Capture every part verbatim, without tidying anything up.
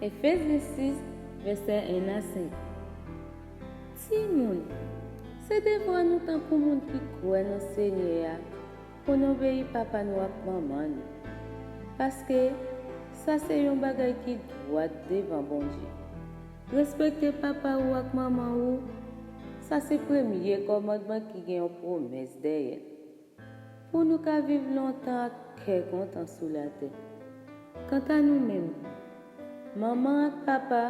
Efezyen sis, vèsè en a senk. Timoun, se devwa nou tankou moun ki kwè nan Senyè a pou n obeyi papa nou ak manman nou, paske sa se yon bagay ki dwat devan Bondye. Respekte papa ou ak manman ou, sa se premye kòmandman ki gen yon pwomès dèyè l, pou nou ka viv lontan ak kè kontan sou latè. Kanta nou menm, manman ak papa,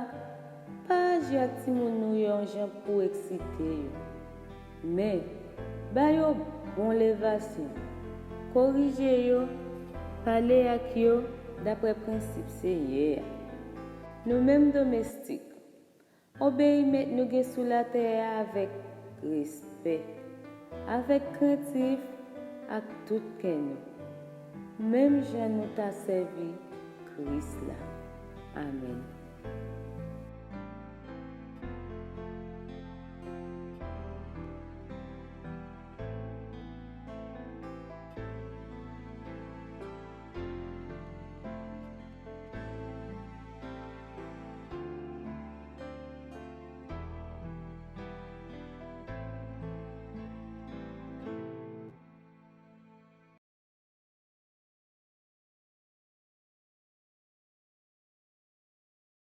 pa aji ak timoun nou yo yon jan pou eksite yo. Men, ba yo bon levasyon, korije yo, pale ak yo dapre prensip Senyè a. Nou menm domestik, obeyi mèt nou gen sou latè a avèk respè, avèk krentif ak tout kè nou, menm jan nou ta sèvi Kris la. Amèn.